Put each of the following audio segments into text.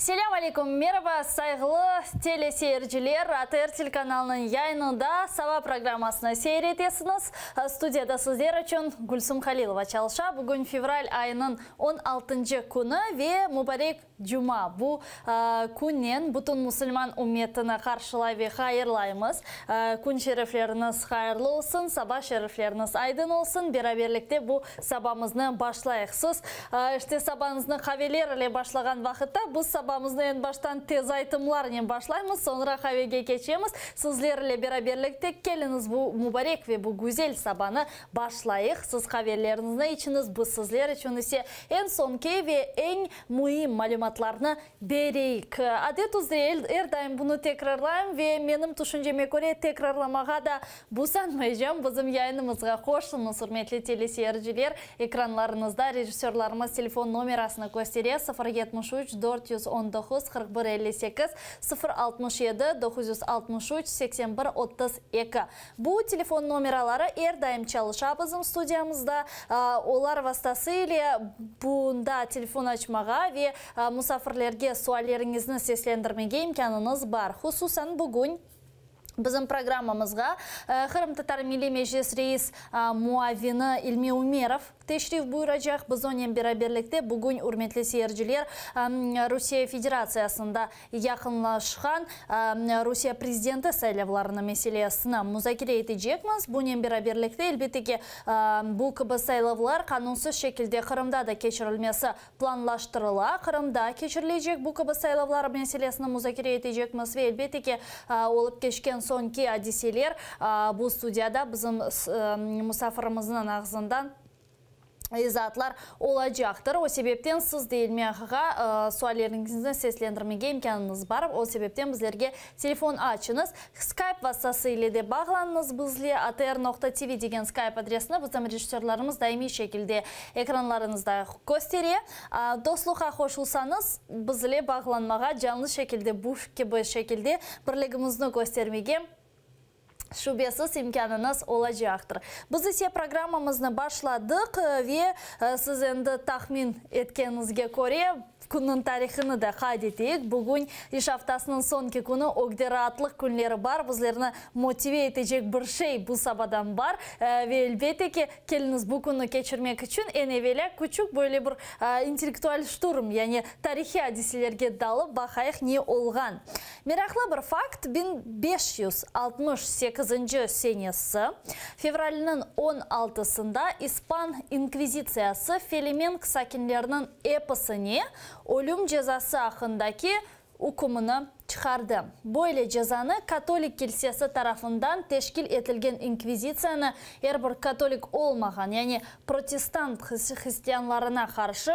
Selâm aleyküm, meraba, sayğılı teleseyirciler, ATR telekanalınıñ yayınında Saba programmasını seyir etesiñiz. Studiyada sizler içün Gülsüm Halilova çalışa. Bugün fevral ayınıñ on altıncı künü ve mubarek cuma. Bu künnen bütün musulman ümmetini qarşılay ve hayırlaymız. Kün şerifleriñiz hayırlı olsun, saba şerifleriñiz aydın olsun. Beraberlikte bu sabamıznı başlayıq. Siz, işte, sabañıznı qaveler ile başlağan vaqıtta, biz sabamıznı eñ baştan tezaytımlarnen başlaymız, soñra qavege keçemiz. Sizler ile beraberlikte keliñiz bu mubarek ve bu güzel sabanı başlayıq. Siz qaveleriñizni içiñiz, biz sizler içün ise eñ soñki ve eñ müim malümatlarnı Bereyik. Adet üzre er daim bunı tekrarlayım ve menim tüşünceme köre tekrarlamağa da busanmaycam. Bizim yayınımızğa qoşuñız, ürmetli teleseyirciler. Ekranlarıñızda rejissörlarımız telefon nomerasını köstere, 0 73 419 41 58, 0 67 963 81 32. Bu telefon nomeraları er daim çalışa bizim studiyamızda. Olar vastası ile bunda telefon açmağa ve musafirlerge sualleriñizni seslendirmege imkânıñız bar. Hususan bugün bizim programmamızğa Qırımtatar Milliy Meclis reis muavini İlmi Ümerov teşrif buyuracaq. Biz onen beraberlikte bugün, ürmetli seyirciler, Rusiye Federatsiyasında yaqınlaşqan Rusiye prezidenti saylavlarını meselesini muzakere etecekmiz. Bunen beraberlikte, elbette ki, bu kibi saylavlar qanunsız şekilde Qırımda da keçirilmesi planlaştırıla. Qırımda keçirilecek bu kibi saylavlar meselesini muzakere etecekmiz ve, elbette ki, olıp keçken soñki adiseler bu studiyada bizim musafirimizniñ ağzından izaatlar olacaqtır. O sebepten siz de İlmi ağağa sualleriñizni seslendirmege imkânıñız bar. O sebepten bizlerge telefon açıñız. Skype vastası ile de bağlanıñız bizle. Atr.tv degen Skype adresini bizim rejissörlarımız daimiy şekilde ekranlarıñızda köstere. Dostluqqa qoşulsañız, bizle bağlanmağa canlı şekilde bu kibi şekilde birligimizni köstermege şübesiz imkânıñız olacaqtır. Biz ise programmamıznı başladıq ve siz endi tahmin etkeniñizge köre, künniñ tarihini de qayd eteyik. Bugün iş aftasınıñ soñki künü, ögde raatlıq künleri bar. Bizlerni motive etecek bir şey bu sabadan bar. Ve elbette ki, keliñiz bu künni keçirmek içün eñ evelâ küçük böyle bir intellektual şturm, yani tarihiy adiselerge dalıp baqayıq ne olğan. Meraqlı bir fakt, 1568-nci senesi, fevralniñ on altısında ispan inkvizitsiyası Felemenk sakinleriniñ episine ölüm cezası aqqındaki ükümini çıqardı. Böyle cezanı katolik kilsesi tarafından teşkil etilgen inkvizitsiyanı er bir katolik olmağan, yani protestant hristianlarına qarşı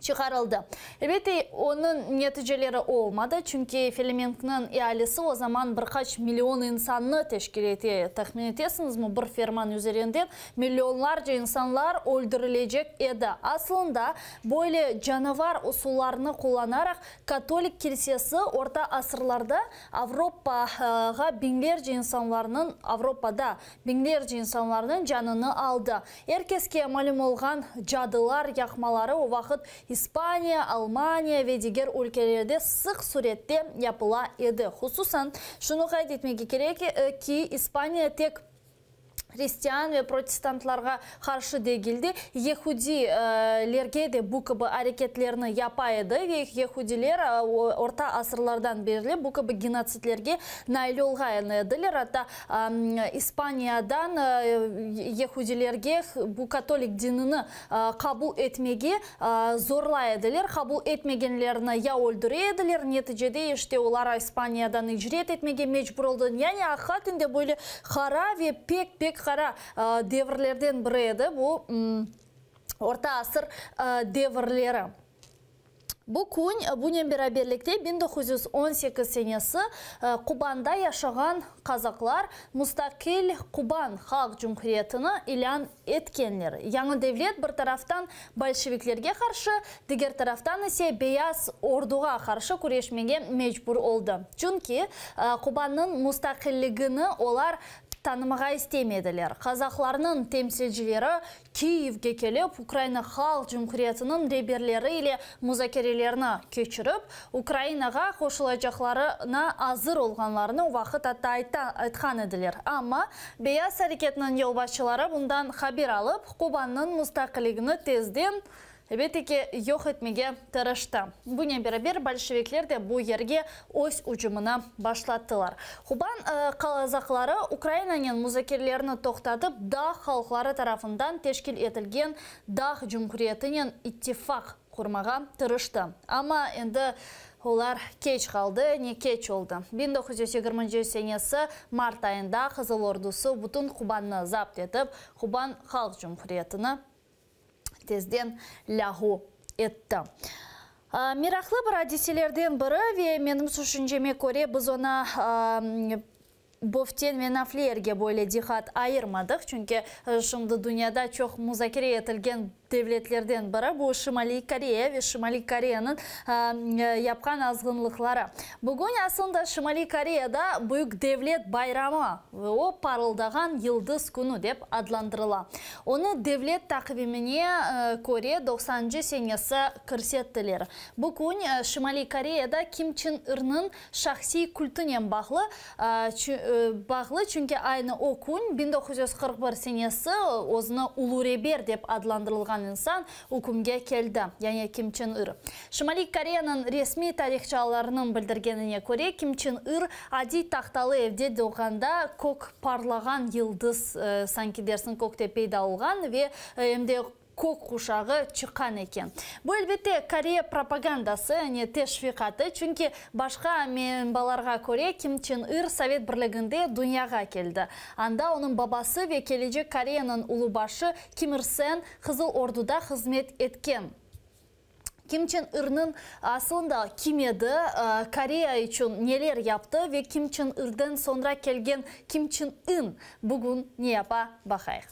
çıqarıldı. Elbette, onıñ neticeleri olmadı, çünki Felemenkniñ ealisi o zaman bir qaç million insannı teşkil ete. Tahmin etesiñizmi, bir ferman üzerinden millionlarca insanlar öldürilecek edi. Aslında, böyle canavar usullarını qullanaraq, katolik kilsesi orta asırlarda Avropağa biñlerce insanlarnıñ, Avropada biñlerce insanlarnıñ canını aldı. Er keske malüm olğan cadılar yaqmaları o vaqıt İspaniya, Almaniya ve diger ülkelerde sıq sürette yapıla edi. Hususan, şunı qayd etmege kerek ki, İspaniya tek hristian ve protestantlarğa qarşı degil de, yehudiylerge de bu kibi areketlerni yapa edi ve yehudiler orta asırlardan berli bu kibi genotsidlerge nail olğan ediler. Atta İspaniyadan yehudilerge bu katolik dinini qabul etmege zorlay ediler. Qabul etmegenlerni ya öldüre ediler, neticede işte olar İspaniyadan icret etmege mecbur oldı. Yani aqiqaten de böyle qara ve pek-pek qara devirlerden biri edi bu orta asır devirleri. Bu kün, bunen beraberlikte 1918 senesi Kubanda yaşağan qazaqlar mustaqil Kuban Halq Cumhuriyetini ilân etkenler. Yañı devlet bir taraftan bolşeviklerge qarşı, diger taraftan ise Beyaz orduğa qarşı küreşmege mecbur oldı. Çünki Kubannıñ mustaqilligini olar. tanımağa istemediler. Kazaklarnıñ temsilcileri Kiyevge kelip, Ukraina Halq Cumhuriyetiniñ reberleri ile muzakerelerni keçirip, Ukrainağa qoşulacaqlarına azır olğanlarını o vaqıt atta aytqan ediler. Amma beyaz areketniñ yolbaşçıları bundan haber alıp, Kubannıñ mustaqilligini tezden, elbette ki, yoq etmege tırıştı. Bunen beraber bolşevikler de bu yerge öz ücümini başlattılar. Kuban kazakları Ukrainanen muzakerelerni toqtatıp, dağ halqları tarafından teşkil etilgen Dağ Cumhuriyetinen ittifaq qurmağa tırıştı. Amma endi olar keç qaldı, ne keç oldı. 1920 senesi mart ayında Qızıl ordusı bütün Kubannı zapt etip, Kuban Halq Cumhuriyetini tezden lâğu etti. Meraqlı bir adiselerden biri ve menim tüşünceme köre biz onı Böften ve Nafliyerge böyle diqqat ayırmadıq, çünki şimdi dünyada çoq muzakere etilgen devletlerden biri bu Şimaliy Koreya ve Şimaliy Koreyanıñ yapqan azğınlıqları. Bugün aslında Şimaliy Koreyada büyük devlet bayramı ve o Parıldağan yıldız künü dep adlandırıla. Onı devlet taqvimine köre doqsanıncı senesi kirsettiler. Bu kün Şimaliy Koreyada Kim Çın Irnıñ şahsiy kültünen bağlı, bağlı, çünki aynı o kün, 1941 senesi, özüni ulu reber dep adlandırılğan insan ükümge keldi, yani Kim Çen Ir. Şimaliy Koreyanıñ resmiy tarihçalarınıñ bildirgenine köre, Kim Çen Ir adiy tahtalı evde doğğanda kök parlağan yıldız sanki dersiñ kökte peyda olğan ve em de kök quşağı çıqqan eken. Bu, elbette, Koreya propagandası, yani teşviqatı, çünki başqa menbalarğa köre, Kim Çen Ir Sovet Birliginde dünyağa keldi. Anda onıñ babası ve kelecek Koreyanıñ ulu başı Kim Ir Sen Qızıl Orduda hızmet etken. Kim Çen Irnıñ asılında kim edi, Koreya içün neler yaptı ve Kim Çen Irden soñra kelgen Kim Çen In bugün ne yapa, baqayıq.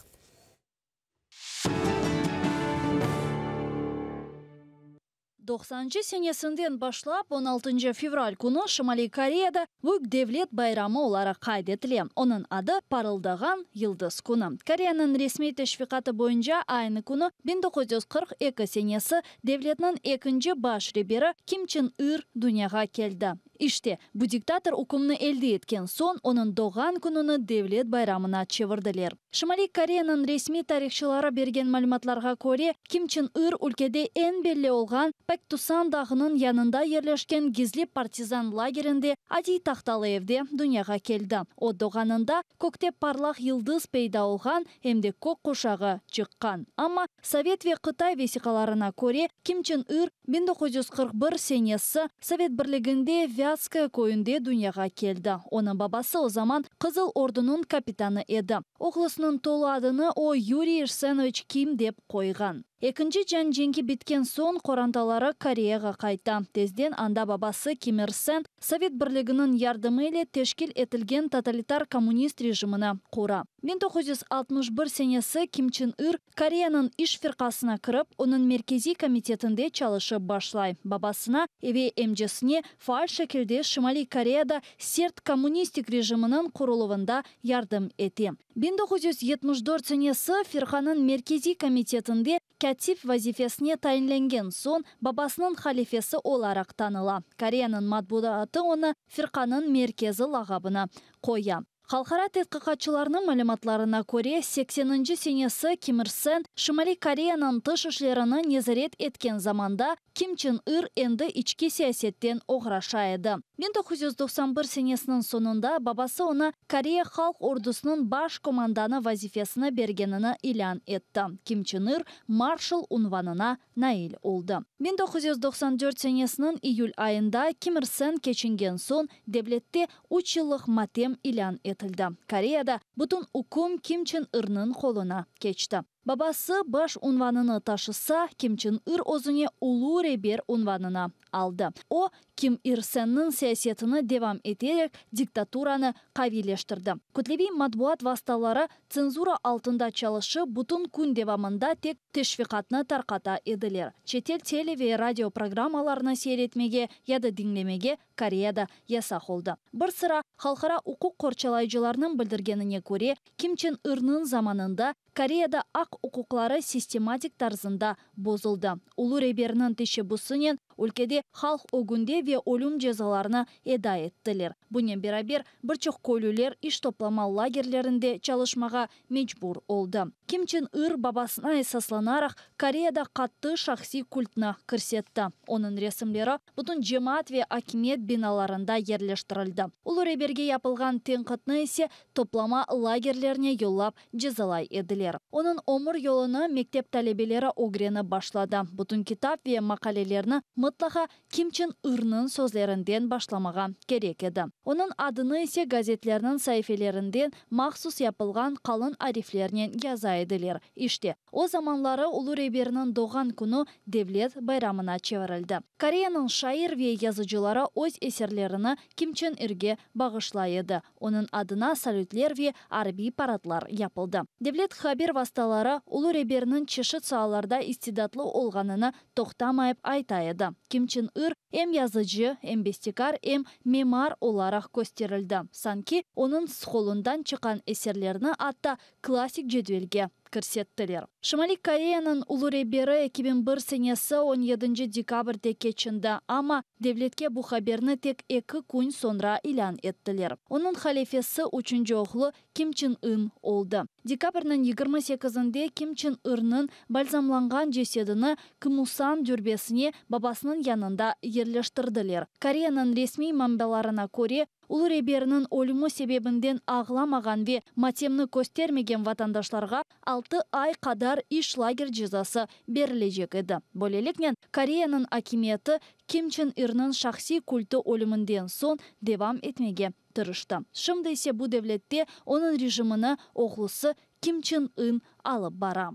Doqsanıncı senesinden başlap on altıncı fevral künü Şimaliy Koreyada büyük devlet bayramı olaraq qayd etile. Onıñ adı, Parıldağan yıldız künü. Koreyanıñ resmiy teşviqatı boyunca aynı künü 1942 senesi devletniñ ekinci baş reberi Kim Çen Ir dünyağa keldi. İşte, bu diktator ükümni elde etken soñ, onıñ doğğan kününi devlet bayramına çevirdiler. Şimaliy Koreyanıñ resmiy tarihçıları bergen malümatlarğa köre, Kim Çen Ir ülkede eñ belli olğan Pektusan dağınıñ yanında yerleşken gizli partizan lagerinde adiy tahtalı evde dünyağa keldi. O doğğanında kökte parlaq yıldız peyda olğan, em de kök quşağı çıqqan. Amma, sovet ve qıtay vesiqalarına köre, Kim Çen Ir 1941 senesi Sovet Birliginde Vyatskoye köyünde dünyağa keldi. Onıñ babası o zaman Qızıl Ordunıñ kapitanı edi. Oğlusınıñ tolu adını o Yuriy Irsenoviç Kim dep qoyğan. Ekinci cian cenki bitken soñ qorantaları Koreyağa qayta. Tezden anda babası Kim Ir Sen Sovet Birliginiñ yardımı ile teşkil etilgen totalitar kommunist rejimini qura. 1961 senesi Kim Çen Ir Koreyanıñ İş firqasına kirip, onıñ Merkeziy komitetinde çalışıp başlay. Babasına ve emcesine faal şekilde Şimaliy Koreyada sert kommunistik rejiminiñ quruluvında yardım ete. 1974 senesi firqanıñ Merkeziy komitetinde kâtip vazifesine tayinlengen soñ, babasınıñ halifesi olaraq tanıla. Koreyanıñ matbuatı onı Firqanıñ merkezi lağabını qoya. Halqara tedqiqatçılarnıñ malümatlarına köre, sekseninci senesi Kim Ir Sen Şimaliy Koreyanıñ tış işlerini nezaret etken zamanda Kim Çen Ir endi içki siyasetten oğraşa edi. 1991 senesiniñ soñunda babası oña Koreya Halq Ordusınıñ baş komandanı vazifesini bergenini ilân etti. Kim Çen Ir marşal unvanına nail oldı. 1994 senesiniñ iyül ayında Kim Ir Sen keçingen soñ devlette üç yıllıq matem ilân etildi. Koreyada bütün üküm Kim Çen Irnıñ qoluna keçti. Babası baş unvanını taşısa, Kim Çen Ir özüne ulu reber unvanını aldı. O, Kim Ir Senniñ siyasetini devam eterek, diktaturanı qaviyleştirdi. Kütleviy matbuat vastaları tsenzura altında çalışıp, bütün kün devamında tek teşviqatnı tarqata ediler. Çetel tele ve radio programmalarını seyir etmege ya da diñlemege Koreyada yasaq oldı. Bir sıra halqara uquq qorçalayıcılarnıñ bildirgenine köre, Kim Çen Irnıñ zamanında Koreyada aq-uquqları sistematik tarzında bozuldı. Ulu reberniñ teşebbüsinen ülkede halq ögünde ve ölüm cezalarını eda ettiler. Bunen beraber, bir çoq köylüler iş toplama lagerlerinde çalışmağa mecbur oldı. Kim Çen Ir babasına esaslanaraq, Koreyada qattı şahsiy kultnı kirsetti. Onıñ resimleri bütün cemaat ve akimiyet binalarında yerleştirildi. Ulu reberge yapılğan tenqitni ise toplama lagerlerine yollap cezalay ediler. Onıñ ömür yolunı mektep talebeleri ögrenip başladı. Bütün kitap ve maqalelerni mıtlaqa Kim Çen Irnıñ sözlerinden başlamağa kerek edi. Onıñ adını ise gazetlerniñ saifelerinden mahsus yapılğan qalın ariflernen yaza ediler. İşte, o zamanları ulu reberniñ doğğan künü devlet bayramına çevirildi. Koreyanıñ şair ve yazıcıları öz eserlerini Kim Çen Irge bağışlay edi. Onıñ adına salütler ve arbiy paradlar yapıldı. Devlet haber vastaları ulu reberniñ çeşit saalarda istidatlı olğanını toqtamayıp ayta edi. Kim Çen Ir em yazıcı, em bestekâr, em mimar olaraq kösterildi. Sanki onıñ qolundan çıqqan eserlerni atta klassik cedvelge kirsettiler. Şimaliy Koreyanıñ ulu reberi 2001 senesi on yedinci dekabrde keçindi, amma devletke bu haberni tek eki kün soñra ilân ettiler. Onıñ halifesi üçünci oğlu Kim Çen In oldı. Dekabrniñ 28-inde Kim Çen Irnıñ balzamlanğan cesedini Kımusan dürbesine babasınıñ yanında yerleştirdiler. Koreyanıñ resmiy menbalarına köre, ulu reberniñ ölümi sebebinden ağlamağan ve matemni köstermegen vatandaşlarğa altı ay qadar iş lager cezası berilecek edi. Böyleliknen, Koreyanıñ akimiyeti Kim Çen Irnıñ şahsiy kultı ölüminden soñ devam etmege tırıştı. Şimdi ise bu devlette onıñ rejimini oğlusı Kim Çen In alıp bara.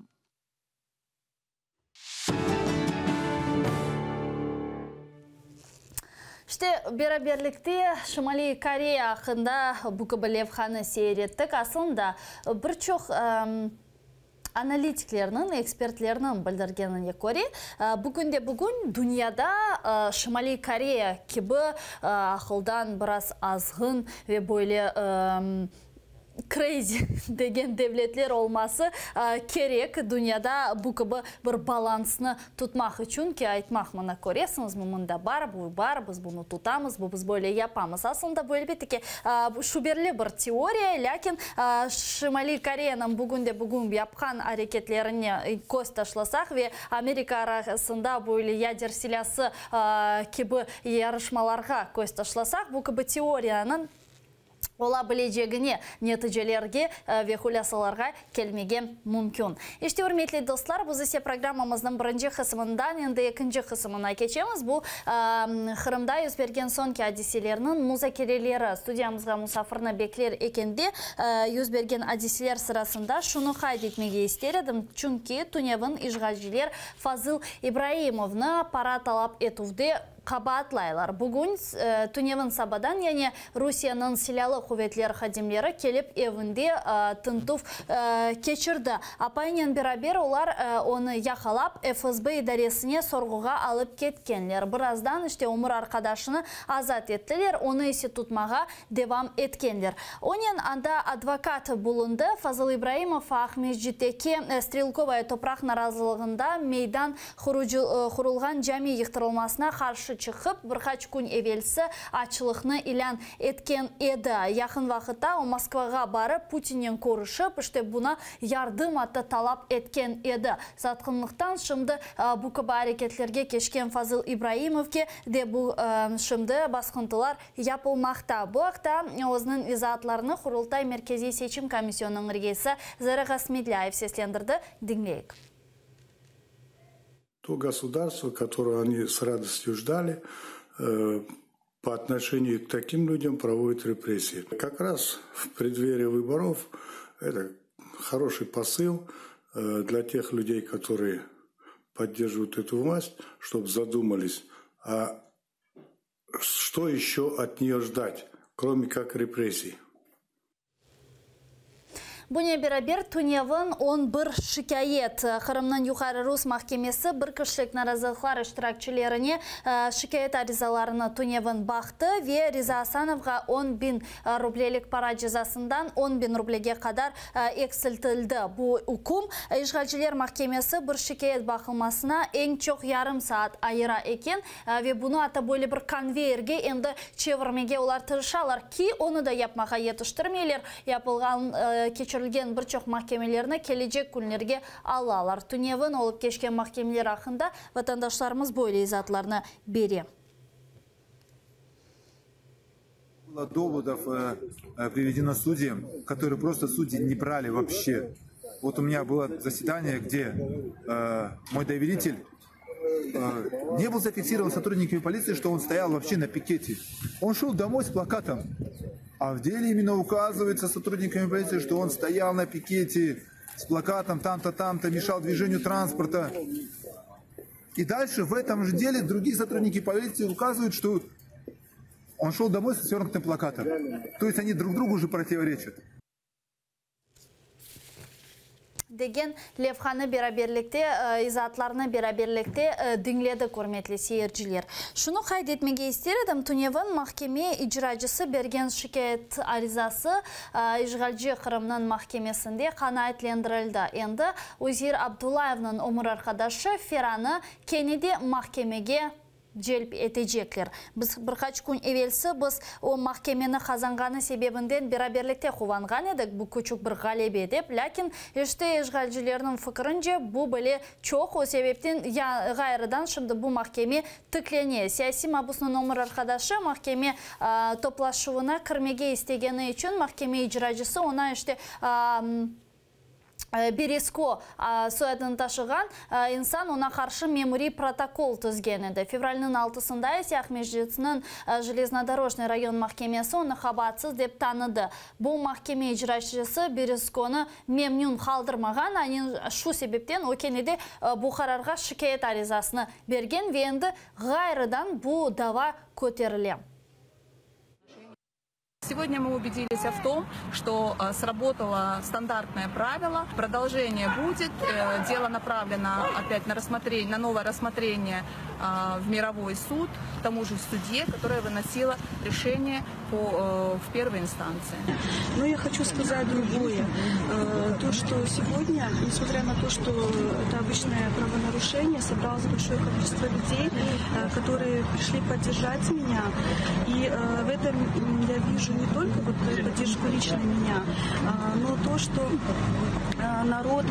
İşte, beraberlikte Şimaliy Koreya aqqında bu kibi levhanı seyir ettik. Aslında, bir çoq analitiklerniñ, ekspertlerniñ bildirgenine köre, bugünde-bugün dünyada Şimaliy Koreya kibi aqıldan biraz azğın ve böyle crazy degen devletler olması kerek dünyada bu kibi bir balansnı tutmaq içün ki, aytmaq, mına, köresiñizmi, mında bar, bu bar, biz bunı tutamız, bu biz böyle yapamız. Aslında bu, elbette ki, şüberli bir teoriya, lâkin Şimaliy Koreyanıñ bugünde-bugün yapqan areketlerine köz taşlasaq ve Amerika arasında böyle yader silâsı kibi yarışmalarğa köz taşlasaq, bu kibi teoriyanıñ ola bilecegine neticelerge ve hulâsalarğa kelmege mümkün. İşte, ürmetli dostlar, biz ise programmamıznıñ birinci qısımından endi ekinci qısımına keçemiz. Bu, Qırımda yüz bergen soñki adiselerniñ muzakereleri. Studiyamızğa musafirni bekler ekende, yüz bergen adiseler sırasında şunı qayd etmege ister edim, çünki tünevin işğalciler Fazıl İbraimovnı para talap etüvde qabaatlaylar. Bugün tünevin sabadan yani Rusiyeniñ silâlı quvetler hadimleri kelip evinde tintüv keçirdi. Apayınen beraber olar onı yaqalap, FSB idaresine sorğuğa alıp ketkenler. Birazdan işte ömür arqadaşını azat ettiler, onı ise tutmağa devam etkenler. Onen anda advokat bulundı. Fazıl İbraimov Aqmescitteki Strelkovaya topraq narazılığında meydan qurulğan cami yıqtırılmasına qarşı çıqıp, bir qaç kün evelsi açlıqnı ilân etken edi. Yaqın vaqıtta o Moskvağa barıp, Putinnen körüşip, işte buña yardım atta talap etken edi. Satqınlıqtan şimdi bu kibi areketlerge keçken Fazıl İbraimovke de bu şimdi basqıntılar yapılmaqta. Bu aqta özüniñ izaatlarını Qurultay Merkeziy seçim komisyonınıñ reisi Zarıq Smedlâyev seslendirdi. Diñleyik. То государство, которое они с радостью ждали, по отношению к таким людям проводит репрессии. Как раз в преддверии выборов это хороший посыл. для тех людей, которые поддерживают эту власть, чтобы задумались, а что еще от нее ждать, кроме как репрессий. Bunen beraber tünevin 11 şikâyet Qırımnıñ Yuqarı rus mahkemesi bir kişilik narazılıqlar iştirakçilerine şikâyet arizalarını tünevin baqtı ve Riza Asanovğa 10 biñ rublelik para cezasından 10 biñ rublege qadar eksiltildi bu üküm. İşğalciler mahkemesi bir şikâyet baqılmasına eñ çoq yarım saat ayıra eken ve bunı atta böyle bir konveyerge endi çevirmege olar tırışalar ki, onı da yapmağa yetiştirmeyler, yapılğan, keçirilgen bir çoq mahkemelerni kelecek künlerge alalar. Tünevin olıp keçken mahkemeler aqqında vatandaşlarımız böyle izaatlarnı bere. Было доводов э, э, приведено судьям, которые просто судьи не брали вообще. Вот у меня было заседание, где э, мой доверитель э, не был зафиксирован сотрудниками полиции, что он стоял вообще на пикете. Он шел домой с плакатом. А в деле именно указывается сотрудниками полиции, что он стоял на пикете с плакатом там-то, там-то, мешал движению транспорта. И дальше в этом же деле другие сотрудники полиции указывают, что он шел домой с свернутым плакатом. То есть они друг другу уже противоречат. Degen levhanı beraberlikte, izaatlarnı beraberlikte diñledik, ürmetli seyirciler. Şunı qayd etmege ister edim, tünevin mahkeme icracısı bergen şikâyet arizası işğalci Qırımnıñ mahkemesinde qanaatlendirildi. Endi Uzeir Abdullayevniñ ömür arqadaşı Feranı kene de mahkemege celp etecekler. Biz bir qaç kün evelsi biz o mahkemeni qazanğanı sebebinden beraberlikte quvanğan edik, bu küçük bir ğalebe dep, lâkin işte işğalcilerniñ fikirince bu bile çoq, o sebepten ğayrıdan şimdi bu mahkeme tiklene. Siyasiy mabusnıñ ömür arqadaşı mahkeme toplaşuvına kirmege istegeni içün mahkeme icracısı oña işte Berezko soyadını taşığan insan oña qarşı memuriy protokol tizgen edi. Fevralniñ 6-sında ise Aqmescitniñ Jeleznodorojnıy rayon mahkemesi onı qabaatsız dep tanıdı. Bu mahkeme icracısı Berezkonı memnün qaldırmağan, aynen şu sebepten o kene de bu qararğa şikâyet arizasını bergen ve endi ğayrıdan bu dava köterile. Сегодня мы убедились в том, что сработало стандартное правило. Продолжение будет. Э, дело направлено опять на рассмотрение, на новое рассмотрение в мировой суд тому же судье, которая выносила решение по, э, в первой инстанции. Но я хочу сказать другое. Э, то, что сегодня, несмотря на то, что это обычное правонарушение, собралось большое количество людей, которые пришли поддержать меня. И в этом я вижу не только вот поддержку лично меня, а, но то, что народ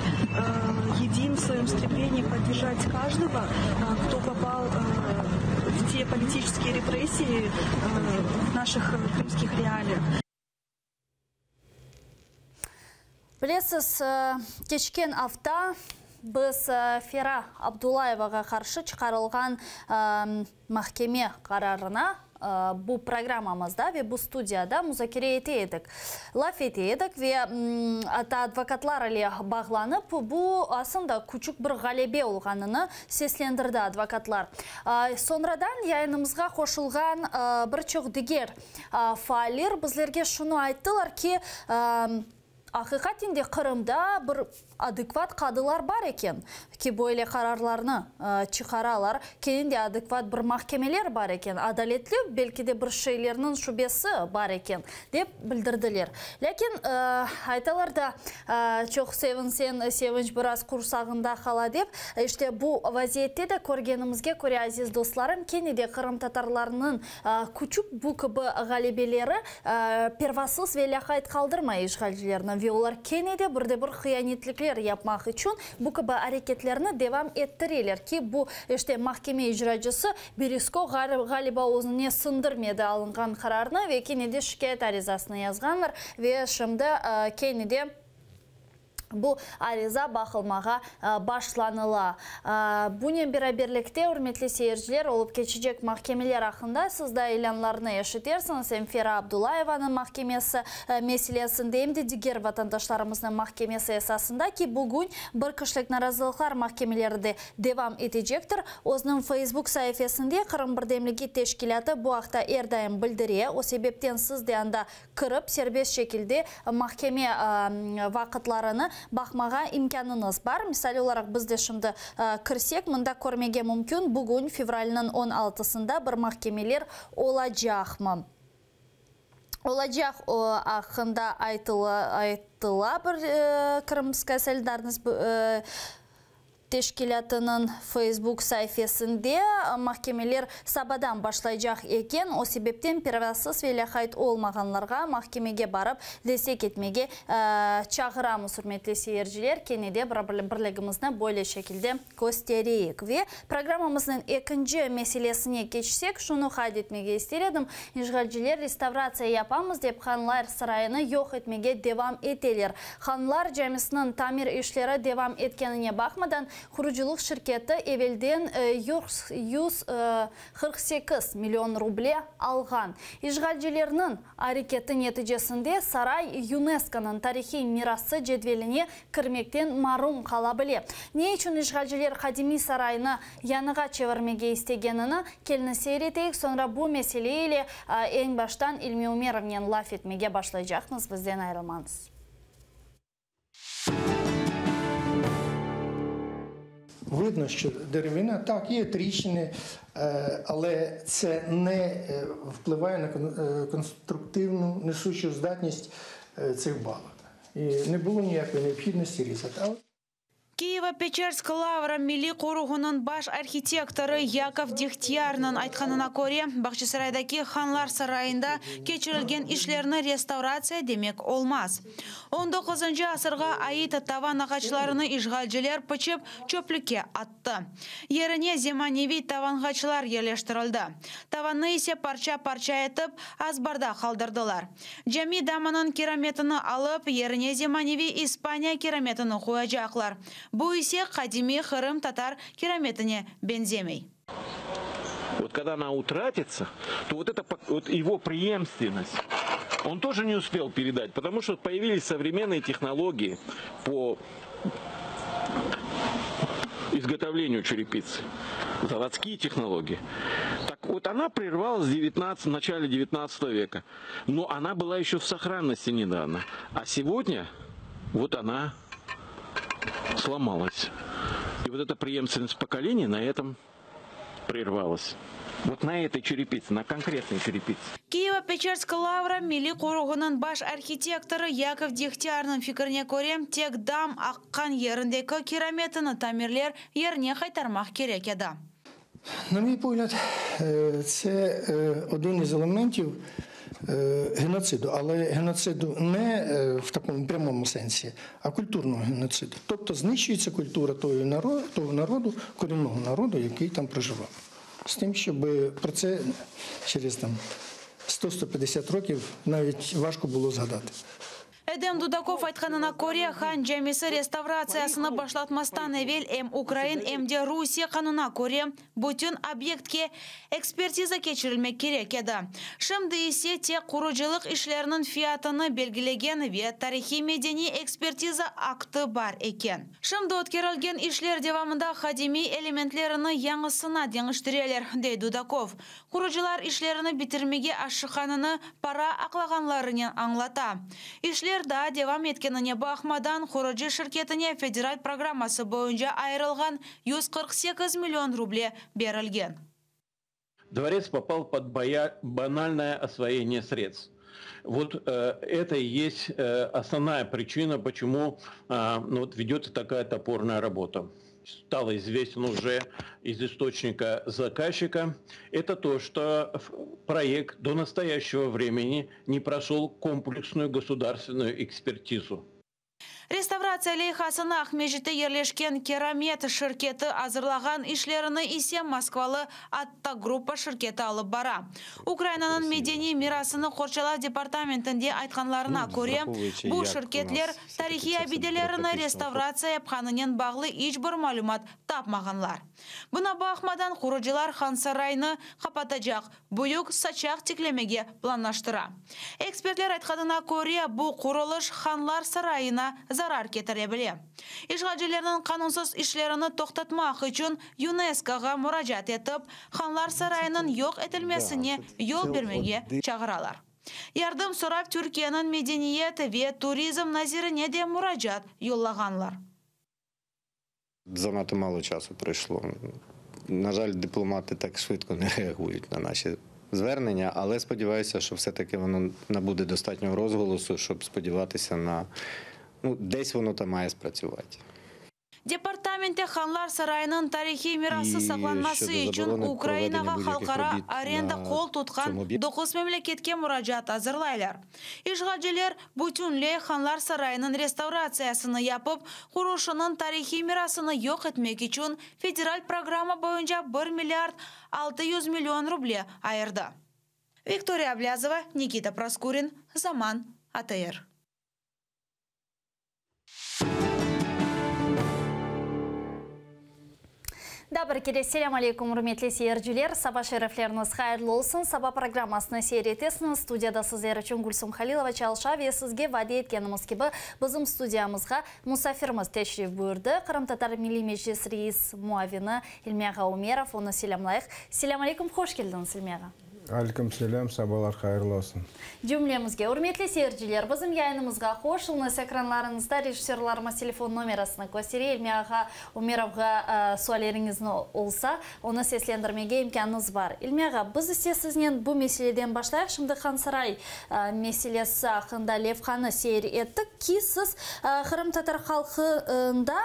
един в своем стремлении поддержать каждого, кто попал в те политические репрессии в наших крымских реалиях. Bilesiz, keçken afta biz Fera Abdullayevağa qarşı çıqarılğan mahkeme qararına bu programmamızda ve bu studiyada muzakere ete edik. Laf ete edik ve atta advokatlar ile bağlanıp, bu aslında küçük bir ğalebe olğanını seslendirdi advokatlar. Soñradan yayınımızğa qoşulğan bir çoq diger faaller bizlerge şunı ayttılar ki, aqiqaten de Qırımda bir adekvat qadılar bar eken, ki böyle qararlarnı çıqaralar, kene de adekvat bir mahkemeler bar eken, adaletli belki de bir şeylerniñ şübesi bar eken, dep bildirdiler. Lâkin aytalar da, çoq sevinseñ, sevinç biraz qursağıñda qala dep, işte bu vaziyette de körgenimizge köre, aziz dostlarım, kene de qırımtatarlarnıñ küçük bu kibi ğalebeleri pervasız ve lâqayt qaldırmay işğalcilerni ve olar kene de bir de bir hıyanetlikler yapmaq içün bu kibi areketlerni devam ettireler ki, bu işte mahkeme icracısı Berezko ğaliba özüne siñdirmedi alınğan qararnı ve kene de şikâyet arizasını yazğanlar ve şimdi kene de. Bu ariza baqılmağa başlanıla. Bunen beraberlikte, ürmetli seyirciler, olıp keçecek mahkemeler aqqında siz da ilânlarnı eşitersiñiz, em Fera Abdullayevanıñ mahkemesi meselesinde, em de diger vatandaşlarımıznıñ mahkemesi esasında ki, bugün bir kişilik narazılıqlar mahkemeleri de devam etecektir. Özüniñ Feysbuk saifesinde Qırım birdemligi teşkilâtı bu aqta er daim bildire, o sebepten siz de anda kirip, serbest şekilde mahkeme vaqıtlarını baqmağa imkânıñız bar. Misal olaraq, biz de şimdi kirsek, mında körmege mümkün, bugün, fevralniñ on altısında bir mahkemeler olacaqmı? Olacaq aqqında aytıla bir Krımskaya solidarnost Teşkilâtınıñ Feysbuk saifesinde mahkemeler sabadan başlaycaq eken, o sebepten pervasız ve lâqayt olmağanlarğa mahkemege barıp destek etmege çağıramız, ürmetli seyirciler, kene de birligimizni böyle şekilde köstereyik. Ve programmamıznıñ ekinci meselesine keçsek, şunı qayd etmege ister edim, işğalciler restavratsiya yapamız dep Hanlar sarayını yoq etmege devam eteler. Hanlar camisiniñ tamir işleri devam etkenine baqmadan, qurucılıq şirketi evelden 148 million ruble alğan. İşğalcilerniñ areketi neticesinde saray YUNESKOnıñ tarihiy mirası cedveline kirmekten marum qala bile. Ne içün işğalciler qadimiy saraynı yañığa çevirmege istegenini kelni seyir eteyik, soñra bu mesele ile eñ baştan İlmi Umerovnen laf etmege başlaycaqmız, bizden ayırılmañız. Видно, що деревина, так, є тріщини, але це не впливає на конструктивну несучу здатність цих балок. І не було ніякої необхідності різати. Kiyevo-Peçersk Lavra milliy qoruğınıñ baş arhitektorı Yakov Dehtiyarnıñ aytqanına köre, Bağçasaraydaki Hanlar sarayında keçirilgen işlerni restavratsiya demek olmaz. On doquzıncı asırğa ait tavan ağaçlarını işğalciler pıçıp, çöplükke attı. Yerine zemaneviy tavanğaçlar yerleştirildi. Tavannı ise parça-parça etip, azbarda qaldırdılar. Cami damınıñ kirametini alıp, yerine zemaneviy İspaniya kirametini qoyacaqlar. Bu ise qadimiy qırımtatar kirametine beñzemey. Вот когда она утратится, то вот эта вот его преемственность он тоже не успел передать, потому что появились современные технологии по изготовлению черепицы, заводские технологии. Так вот она прервалась в 19, в начале 19 века, но она была еще в сохранности недавно. А сегодня вот она сломалась. И вот эта преемственность поколений на этом прервалась. Вот на этой черепице, на конкретной черепице. Kiyevo-Peçersk Lavra milliy qoruğınıñ baş arhitektorı Yakov Dehtiyarnıñ fikrine köre, tek dam aqqan yerindeki kirametini tamirler yerine qaytarmaq kerek edi. На мій погляд, це один із елементів геноциду, але геноциду не в такому прямому сенсі, а культурного геноциду. Тобто знищується культура того народу, корінного народу, який там проживав. З тим, щоб про це через там 100-150 років навіть важко було згадати. Edem Dudakov aytqanına köre, Han camisi restavratsiyasını başlatmastan evel em ukrain, em de Rusiye qanunına köre, bütün obyektke ekspertiza keçirilmek kerek edi. Şimdi ise tek qurucılıq işleriniñ fiyatını belgilegen ve tarihiy-medeniy ekspertiza aktı bar eken. Şimdi ötkerilgen işler devamında qadimiy elementlerini yañısına deñiştireler, dey Dudakov. Qurucılar işlerini bitirmege aşıqqanını para aqlağanlarınen añlata. İşler daa devam etkenine baqmadan, qurucı şirketine federal programması boyunca ayırılğan 148 million ruble berilgen. Дворец попал под банальное освоение средств. Вот это и есть основная причина, почему ну, вот ведется такая топорная работа. Стало известен уже из источника заказчика, это то, что проект до настоящего времени не прошел комплексную государственную экспертизу. Restavratsiya leyhasını Aqmescitte yerleşken Keramet şirketi azırlağan, işlerini ise moskvalı Atta Gruppa şirketi alıp bara. Ukrainanıñ medeniy mirasını qorçalav departamentinde aytqanlarına köre, bu şirketler tarihiy abidelerini restavratsiya yapqanınen bağlı iç bir malümat tapmağanlar. Buna baqmadan, qurucılar Hansaraynı qapatacaq büyük saçaq tiklemege planlaştıra. Ekspertler aytqanına köre, bu qurulış Hanlar sarayına zarar ketire bile. İşğalcilerniñ qanunsız işlerini toqtatmaq içün YUNESKOğa muracaat etip, Hanlar sarayınıñ yoq etilmesine yol bermege çağıralar. Yardım sorap Türkiyeniñ medeniyet ve turizm nazirine de muracaat yollağanlar. Занадто мало часу пройшло. На жаль, дипломати так швидко не реагують на наші звернення, але сподіваюся, що все-таки воно набуде достатнього розголосу, щоб сподіватися на ну, десь воно там має спрацювати. Departamentte Hanlar sarayınıñ tarihiy mirası İ saqlanması щодо içün заборони Ukrainağa проведення будь-яких halqara робіт arenda на qol tutqan цьому об'єкті. doquz memleketke muracaat azırlaylar. İşğalciler bütünley Hanlar sarayınıñ restavratsiyasını yapıp, qurulışınıñ tarihiy mirasını yoq etmek içün federal programma boyunca bir milliard 600 million ruble ayırdı. Viktoriya Ablâzova, Nikita Proskurin, Zaman, ATR. Daa bir kere selâm aleyküm, ürmetli seyirciler. Saba şerifleriñiz hayırlı olsun. Saba programmasını seyir etesiñiz. Studiyada sizler içün Gülsum Halilova çalışa ve sizge vade etkenimiz kibi bizim studiyamızğa musafirimiz teşrif buyurdı. Qırımtatar Milliy Meclis reis muavini İlmi ağa Umerov. Onı selâmlayıq. Selâm aleyküm, hoş keldiñiz, İlmi ağa. Aleyküm selâm, sabalar hayırlı olsun. Cümlemizge, ürmetli seyirciler, bizim yayınımızğa qoşulıñız. Ekranlarıñızda rejissörlarımız telefon nomerasını köstere. İlmi ağa Umerovğa sualleriñizni olsa, onı seslendirmege imkânıñız bar. İlmi ağa, biz ise siznen bu meseleden başlayıq. Şimdi Hansaray meselesi aqqında levhanı seyir ettik ki, siz qırımtatar halqında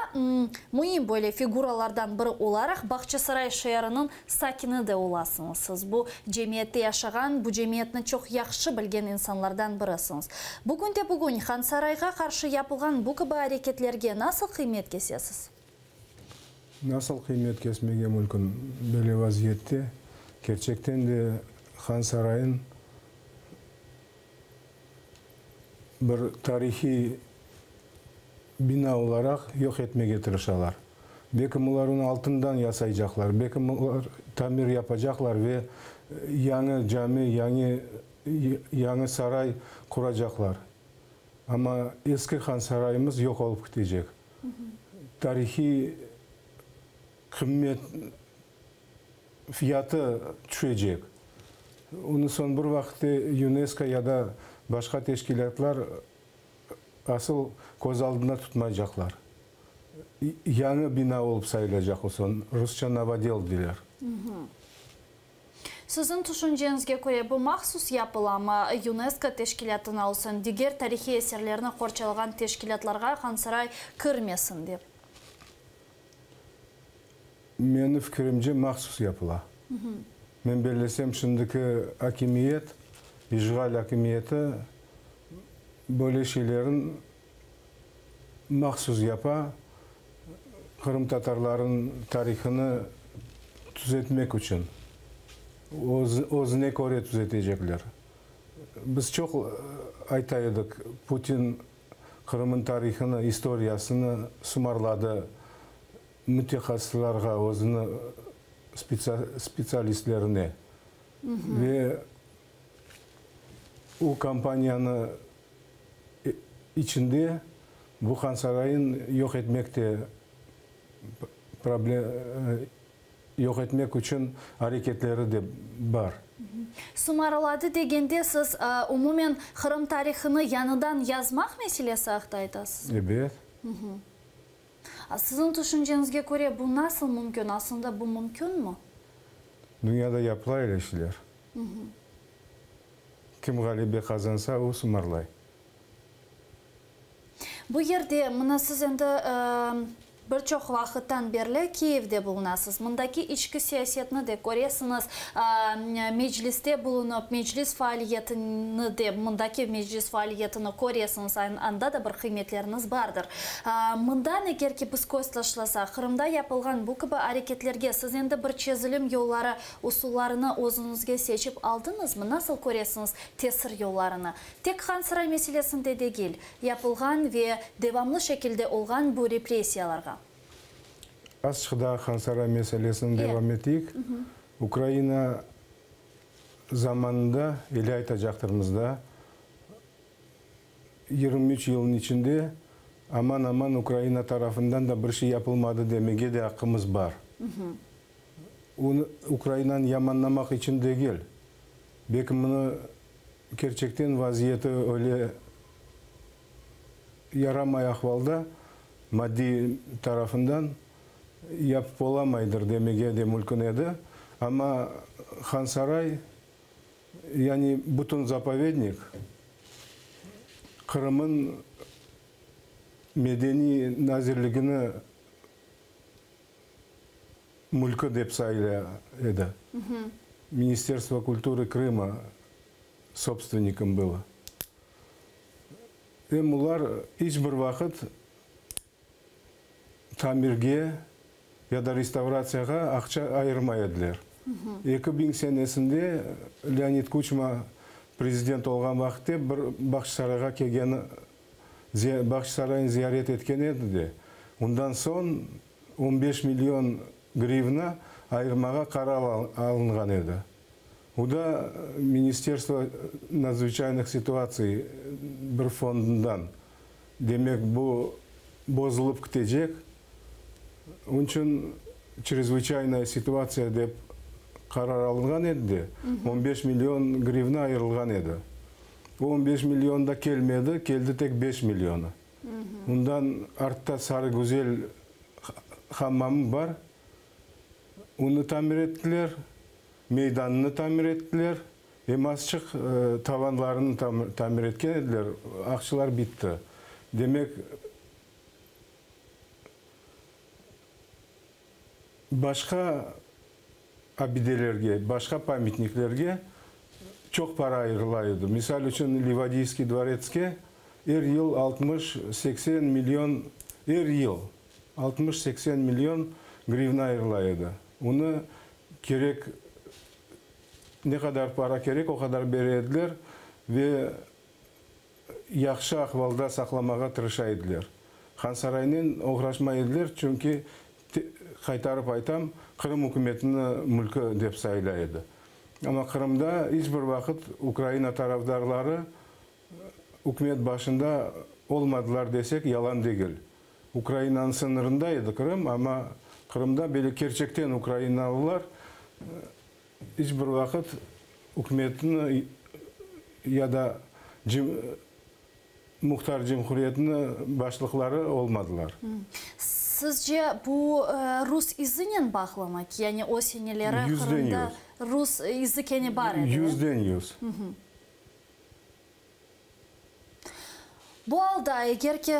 müim böyle figuralardan biri olaraq Bağçasaray şeeriniñ Sakini de olasıñız. Siz bu cemiyette yaşağan, bu cemiyetni çoq yahşı bilgen insanlardan birisiñiz. Bugünde-bugün Hansarayğa qarşı yapılğan bu kibi areketlerge nasıl qıymet kesesiz? Nasıl qıymet kesmege mülkün böyle vaziyette? Kerçekten de Hansarayın bir tarihiy bina olaraq yoq etmege tırışalar. Belki bular onı altından yasaycaqlar, belki bular tamir yapacaqlar ve yañı cami, yañı yañı saray quracaqlar. Amma eski Han sarayımız yoq olıp kitecek. Tarihiy qımmet fiyatı tüşecek. Onı soñ bir vaqıtte UNESCO ya da başqa teşkilâtlar asıl köz aldında tutmaycaqlar. Yañı bina olıp sayılacaq o soñ, rusça novodel deyler. Siziñ tüşünceñizge köre, bu mahsus yapılamı? UNESCO teşkilâtına olsun, diger tarihiy eserlerni qorçalağan teşkilâtlarğa Hansaray kirmesin dep? Menim fikirimce, mahsus yapıla. Men bellesem, şimdiki akimiyet, işğal akimiyeti böyle şeylerin mahsus yapa, qırımtatarlarnıñ tarihını tüzetmek içün, özüne köre tüzetecekler. Biz çoq ayta edik, Putin Qırımnıñ tarihını, istoriyasını sımarladı mütehassıslarğa, özüni spetsialistlerine ve o kampaniyanı içinde bu Hansarayın yoq etmek de yoq etmek içün areketleri de bar. Sımarladı degende siz umumen Qırım tarihını yañıdan yazmaq meselesi aqta aytasızmı? Ebet. Siziñ tüşünceñizge köre bu nasıl mümkün? Aslında bu mümkünmi? Dünyada yapıla öyle şeyler. Kim ğalebe qazansa, o sımarlay. Bu yerde, mına siz endi. Bir çoq vaqıttan berli Kiyevde bulunasız. Mındaki içki siyasetni de köresiñiz. Mecliste bulunıp, meclis faaliyetini de, mındaki meclis faaliyetini köresiñiz, anda da bir qıymetleriñiz bardır. Mından eger ki biz köz taşlasaq, Qırımda yapılğan bu kibi areketlerge siz endi bir çezilim yolları, usullarını özüñizge seçip aldıñızmı? Nasıl köresiñiz tesir yollarını? Tek Hansaray meselesinde degil, yapılğan ve devamlı şekilde olğan bu repressiyalarğa. Azçıq daa Hansaray meselesini devam eteyik. Ukraina zamanında, ele aytacaqtırmız da, 23 yılnıñ içinde aman-aman Ukraina tarafından da bir şey yapılmadı demege de aqqımız bar. Onı Ukrainanı yamanlamaq içün degil, belki munı kerçekten vaziyeti öyle yaramay ahvalda, maddiy tarafından yapıp olamaydır demege de mülkün edi. Amma Hansaray, yani bütün zapovednik Qırımın Medeniy nazirligini mülkü dep sayıla edi. Ministerstvo kulturı Krıma sobstvennikom bylo. Em olar iç bir vaqıt tamirge ya da restavratsiyağa aqça ayırmay ediler. 2000 senesinde Leonid Kuçma prezident olğan vaqıtte bir Bağçasarayğa kelgeni, Bağçasaraynı ziyaret etken edi de, ondan soñ 15 million grivna ayırmağa qarar alınğan edi. O da Ministerstvo nadzvıçaynıh situatsiy bir fondundan. Demek, bu bozulıp kitecek. Onıñ içün çrezvıçaynaya situatsiya dep qarar alınğan edi de, 15 million grivna ayırılğan edi. O 15 million da kelmedi, keldi tek 5 millionı. Ondan artta Sarı Güzel hammamı bar. Onı tamir ettiler, meydanını tamir ettiler, em azçıq tavanlarını tamir etken ediler, aqçılar bitti. Demek, başqa abidelerge, başqa pamyatniklerge çoq para ayırıla edi. Misal içün, Livadiyskiy dvoretske er yıl 60-80 million, er yıl 60-80 million grivna ayırıla edi. Onı kerek, ne qadar para kerek, o qadar bere ediler ve yahşı ahvalda saqlamağa tırışa ediler. Hansaraynen oğraşmay ediler, çünki, qaytarıp aytam, Qırım ükümetiniñ mülkü dep sayıla edi. Amma Qırımda iç bir vaqıt Ukraina tarafdarları ükümet başında olmadılar desek, yalan degil. Ukrainanıñ sıñırında edi Qırım, amma Qırımda böyle kerçekten ukrainalılar iç bir vaqıt ükümetni ya da muhtar cumhuriyetiniñ başlıqları olmadılar. Sizce bu rus izinen bağlımı? Yani o seneleri Qırımda rus izi kene bar edi? 100%. Bu alda, eger ki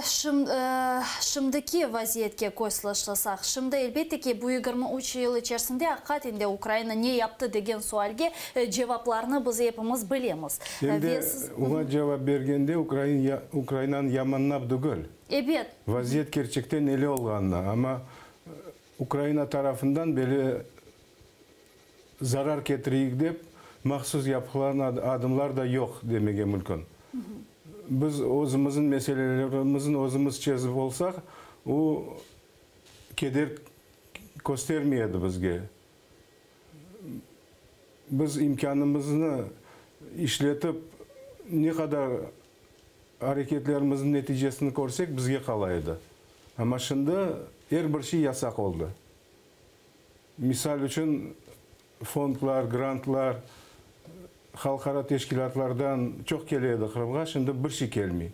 şimdiki vaziyetke köz taşlasaq, şimdi elbette ki bu 23 yıl içerisinde aqiqaten de Ukraina ne yaptı degen sualge cevaplarnı biz epimiz bilemiz. Em de oña cevap bergende Ukrainanı yamanlap degil. Ebet. Vaziyet kerçekten öyle olğanını, amma Ukraina tarafından böyle zarar ketireyik dep mahsus yapılğan adımlar da yoq demege mümkün. Biz özümizniñ meselelerimizni özümiz çezip olsaq, o keder köstermey edi bizge. Biz imkânımıznı işletip, ne qadar areketlerimizniñ neticesini körsek, bizge qala edi. Amma şimdi er bir şey yasaq oldı. Misal içün, fondlar, grantlar, halqara teşkilâtlardan çoq kele edi Qırımğa, şimdi bir şey kelmey.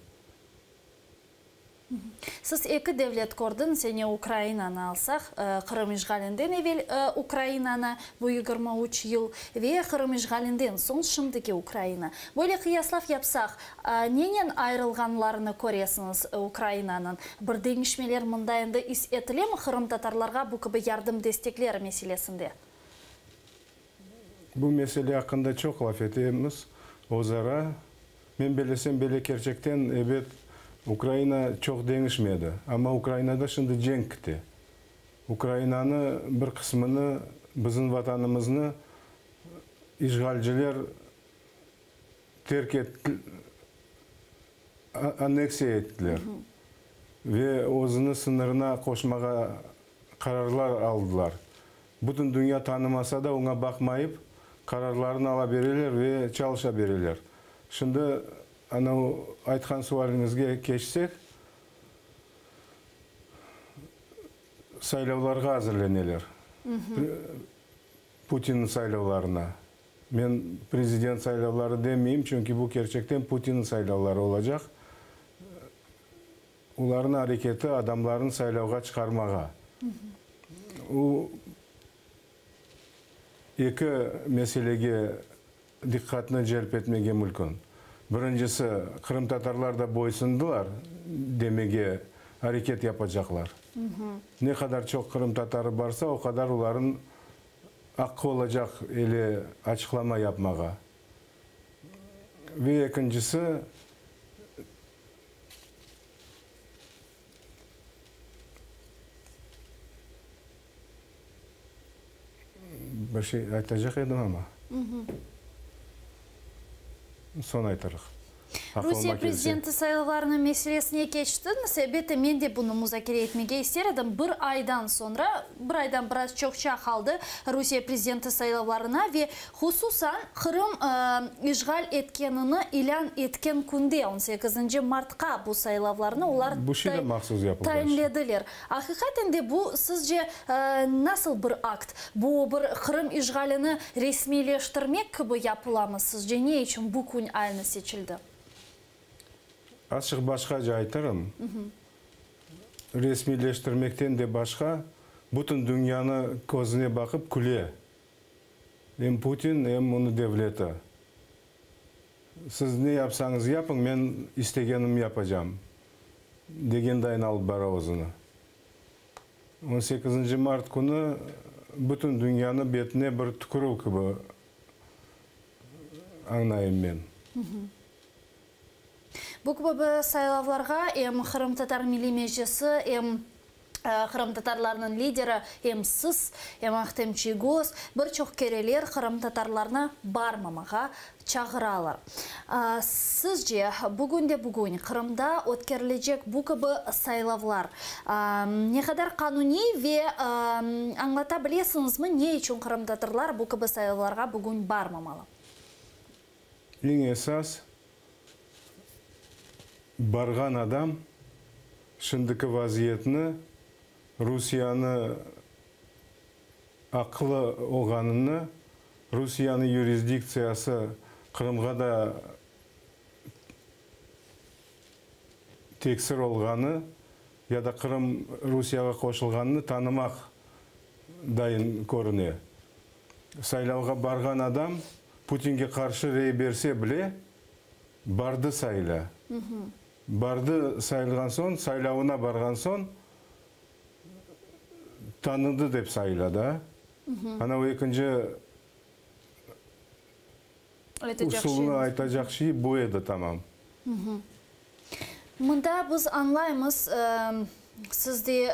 Siz eki devlet kördiñiz, yani Ukrainanı alsaq, Qırım işğalinden evel Ukrainanı, bu 23 yıl, ve Qırım işğalinden soñ şimdiki Ukraina. Böyle qıyaslav yapsaq, nenen ayırılğanlarını köresiñiz Ukrainanıñ? Bir deñişmeler mında endi is etilemi qırımtatarlarğa bu kibi yardım-destekler meselesinde? Bu mesele aqqında çoq laf etemiz özara. Men bellesem, bele kerçekten, ebet, Ukraina çoq deñişmedi. Amma Ukrainada şimdi cenk kite. Ukrainanı bir qısmını, bizim Vatanımıznı işğalciler terk anneksiya ettiler ve özüni sıñırına qoşmağa qararlar aldılar. Bütün dünya tanımasa da, oña baqmayıp, qararlarını ala bereler ve çalışa bereler. Şimdi, ana o aytqan sualiñizge keçsek, saylavlarğa azırleneler, Putinniñ saylavlarına. Men prezident saylavları demeyim, çünki bu kerçekten Putinniñ saylavları olacaq. Olarnıñ areketi adamlarnı saylavğa çıqarmağa. O, eki meselege diqqatnı celp etmege mülkün. Birincisi, qırımtatarlar da boysundılar demege areket yapacaqlar. Ne qadar çoq qırımtatarı barsa, o qadar olarnıñ aqqı olacaq ele açıqlama yapmağa. Ve ekincisi, Bir şey aytacaq edim amma, soñ aytarıq. Rusiye prezidenti saylavlarınıñ meselesine keçtiñiz. Elbette, men de bunı muzakere etmege ister edim. Bir aydan soñra, bir aydan biraz çoqça qaldı Rusiye prezidenti saylavlarına ve hususan Qırım işğal etkenini ilân etken künde, on sekizinci martqa bu saylavlarnı olar tayinlediler. Aqiqaten de bu, sizce, nasıl bir akt? Bu bir Qırım işğalini resmiyleştirmek kibi yapılamı, sizce? Ne içün bu kün aynı seçildi? Azçıq başqaca aytırım. Resmiyleştirmekten de başqa, bütün dünyanı közüne baqıp küle. Em Putin, em onıñ devleti. Siz ne yapsañız yapıñ, men istegenimni yapacam, degendayın alıp bara özüni. On sekizinci mart künü bütün dünyanı betine bir tükürüv kibi añlayım men. Bu kibi saylavlarğa em Qırımtatar Milliy Meclisi, em Qırımtatarlarnıñ lideri, em siz, em Ahtem Çiygoz bir çoq kereler qırımtatarlarnı barmamağa çağıralar. Sizce, bugünde-bugün Qırımda ötkerilecek bu kibi saylavlar ne qadar qanuniy ve añlata bilesiñizmi, ne içün qırımtatarlar bu kibi saylavlarğa bugün barmamalı? Eñ esas, barğan adam şimdiki vaziyetni, Rusiyanı aqlı olğanını, Rusiyanıñ yurisdiktsiyası Qırımğa da teksir olğanı ya da Qırım Rusiyağa qoşulğanını tanımaq dayın körüne. Saylavğa barğan adam Putinge qarşı rey berse bile, bardı sayıla. Bardı sayılğan soñ, saylavına barğan soñ, tanıdı dep sayıla da. Ana o ekinci usulnı aytacaq şey bu edi tamam. Mında biz añlaymız, siz de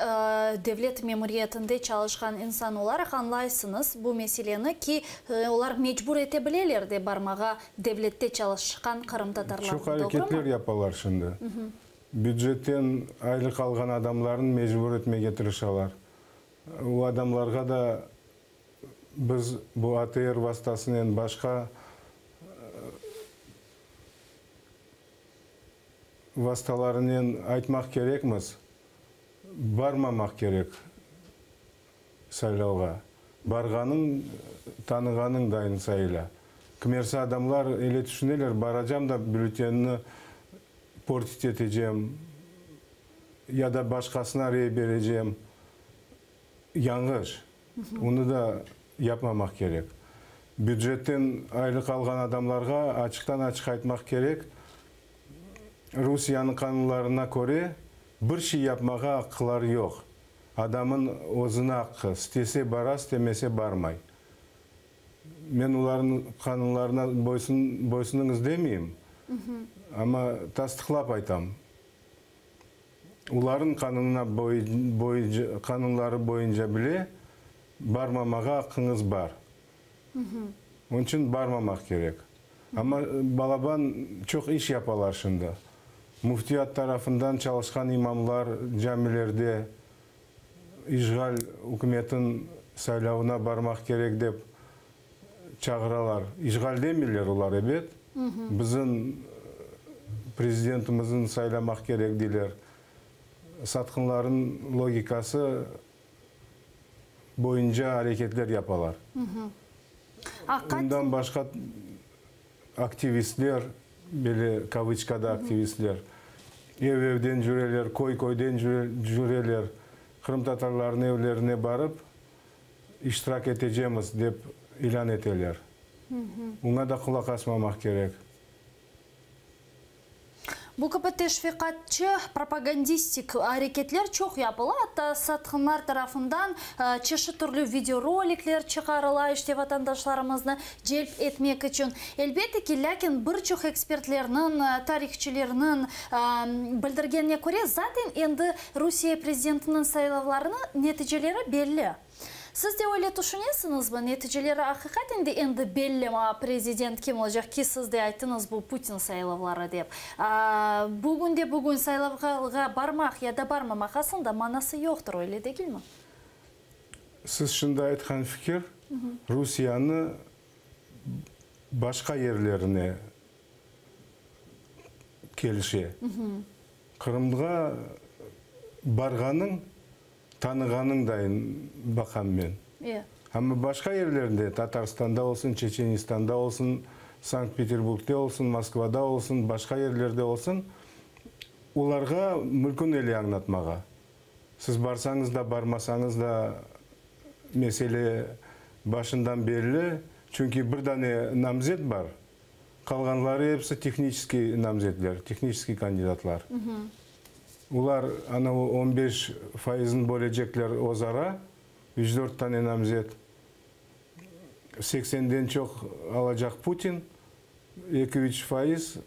devlet memuriyetinde çalışqan insan olaraq añlaysıñız bu meseleni ki, olar mecbur ete bileler de barmağa devlette çalışqan qırımtatarlarnı, Çoq areketler yapalar şimdi. Bücetten aylıq alğan adamlarnı mecbur etmege tırışalar. O adamlarğa da biz bu ATR vastasınen başqa vastalarınen aytmaq kerekmiz, barmamaq kerek saylavğa. Barğanıñ, tanığanıñ dayın sayıla. Kimersi adamlar ele tüşüneler, baracam da bülletenni portit etecem. Ya da başqasına rey berecem. Yañğış. Onı da yapmamaq kerek. Bücetten aylıq alğan adamlarğa açıqtan-açıq aytmaq kerek, Rusiyeniñ qanunlarına köre, bir şey yapmağa aqqıları yoq. Adamın özüne aqqı, istese bara, istemese barmay. Men olarnıñ qanunlarına boysunıñız demeyim, amma tasdıqlap aytam. Olarnıñ qanunına qanunları boyunca bile barmamağa aqqıñız bar. Onıñ içün barmamaq kerek. Amma balaban çoq iş yapalar şimdi. Müftiyat tarafından çalışqan imamlar camilerde işğal ükümetin saylavına barmaq kerek dep çağıralar. İşğal demeyler olar, ebet. Bizim prezidentimizin saylamaq kerek deyler. Satqınların logikası boyunca areketler yapalar. Bundan başqa aktivistler, böyle kavıçkada aktivistler, ev-evden cüreler, köy-köyden cüreler, qırımtatarlarnıñ evlerine barıp, iştirak etecemiz, dep ilân eteler. Buña da qulaq asmamaq kerek. Bu kibi teşviqatçı, propagandistik areketler çoq yapıla, atta satqınlar tarafından çeşit türlü videorolikler çıqarıla, işte vatandaşlarımıznı celp etmek içün. Elbette ki, lâkin bir çoq ekspertlerniñ, tarihçilerniñ bildirgenine köre, zaten endi Rusiye prezidentiniñ saylavlarınıñ neticeleri belli. Siz de öyle tüşünesiñizmi? Neticeleri aqiqaten de endi bellimi, prezident kim olacaq, ki siz de ayttıñız bu Putin saylavları dep. Bugün de bugün saylavğa barmaq ya da barmamaq aslında manası yoqtır, öyle degilmi? Siz şimdi aytqan fikir Rusiyeni başqa yerlerine kelişe. Qırımğa barğanıñ Tanığanıñ dayın baqam men. Amma başqa yerlerde, Tatarstanda olsun, Çeçenistanda olsun, Sankt-Peterburgde olsun, Moskvada olsun, başqa yerlerde olsun, olarğa mülkün ele añlatmağa. Siz barsañız da, barmasañız da, mesele başından belli, çünki bir dane namzet bar, qalğanları episi tehniçeskiy namzetler, tehniçeskiy kandidatlar. Olar ana o on beş faizini bölecekler özara, üç-dört tane namzet. Seksenden çoq alacaq Putin, eki-üç faiz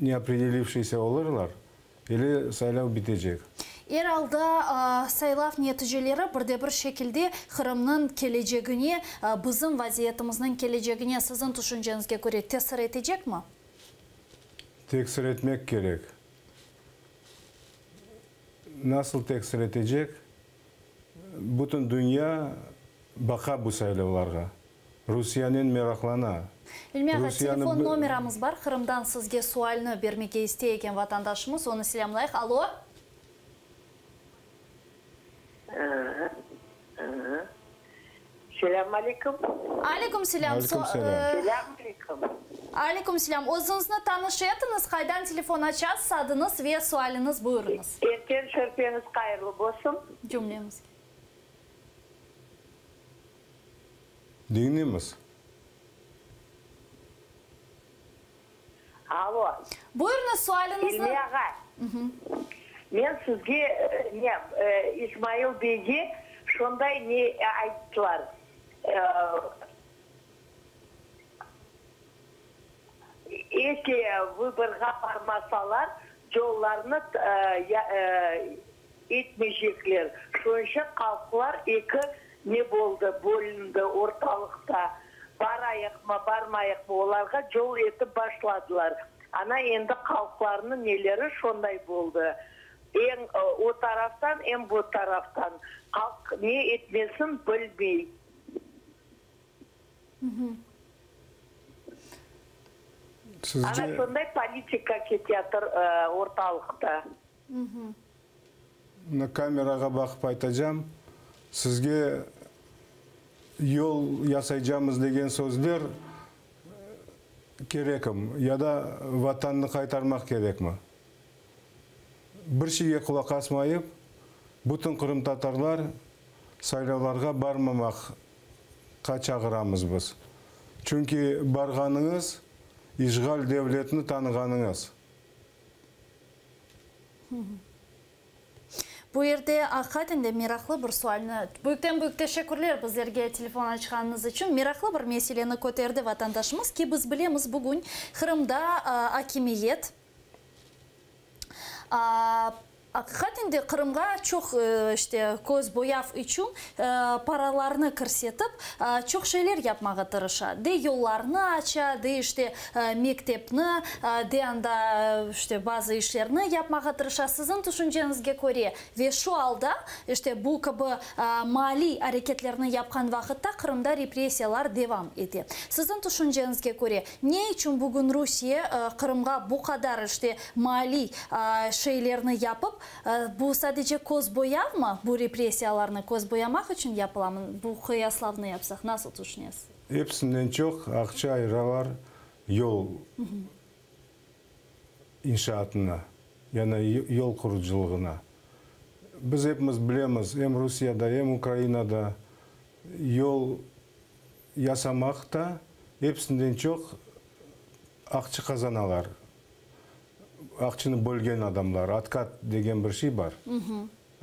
neopredelivşiyse olurlar, ile saylav bitecek. Er alda, saylav neticeleri bir de bir şekilde Qırımnıñ kelecegine, bizim vaziyetimizniñ kelecegine siziñ tüşünceñizge köre tesir etecekmi? Tesir etmek kerek. Nasıl tesir etecek? Bütün dünya baqa bu saylavlarğa. Rusiyenen meraqlana. İlmi ağa, telefon nomeramız bar, Qırımdan sizge sualni bermege istey eken vatandaşımız, onı selâmlayıq. Alo. Selâm aleyküm. Aleyküm selâm. Aleyküm selâm. Selâm aleyküm. Aleyküm selâm. Özüñizni tanış etiñiz, qaydan telefon açasız, adıñız ve sualiñiz, buyurıñız. Erten şerfeñiz hayırlı bolsun. Cümlemizge. Diñleymiz. Alo. Buyurıñız, sualiñizni. İlmi ağa, men sizge ne, İsmail beyge şonday ne ayttılar, eki vıborğa barmasalar, yollarnı etmeycekler, şonca halqlar eki ne boldı, bölündi ortalıqta, barayıqmı, barmayıqmı, olarğa yol etip başladılar. Ana endi halqlarnıñ neleri şonday boldı, em o taraftan, em bu taraftan halq ne etmesin bilmey. Ana şonday politika keteyatır ortalıqta. Mına kamerağa baqıp aytacam, sizge yol yasaycamız degen sözler kerekmi ya da Vatannı qaytarmaq kerekmi? Bir şeyge qulaq asmayıp, bütün qırımtatarlar saylavlarğa barmamaqqa çağıramız biz. Çünki barğanıñız, işğal devletni tanığanıñız. Bu yerde aqiqaten de meraqlı bir sualni, büyükten-büyük teşekkürler bizlerge telefon açqanıñız içün, meraqlı bir meseleni köterdi vatandaşımız ki, biz bilemiz bugün Qırımda akimiyet, Aqiqaten de Qırımğa çoq, işte, köz boyav içün paralarnı kirsetip, çoq şeyler yapmağa tırışa. De yollarnı aça, de, işte, mektepni, de anda, işte, bazı işlerni yapmağa tırışa. Siziñ tüşünceñizge köre ve şu alda, işte, bu kibi maaliy areketlerni yapqan vaqıtta Qırımda repressiyalar devam ete. Siziñ tüşünceñizge köre, ne içün bugün Rusiye Qırımğa bu qadar, işte, maaliy şeylerni yapıp, bu sadece köz boyavmı, bu repressiyalarnı köz boyamaq içün yapılamı, bu qıyaslavnı yapsaq, nasıl tüşünesiz? Episinden çoq aqça ayıralar yol inşaatına, yani yol qurucılığına. Biz epimiz bilemiz, em Rusiyada, em Ukrainada yol yasamaqta episinden çoq aqça qazanalar. Aqçını bölgen adamlar, otkat degen bir şey bar.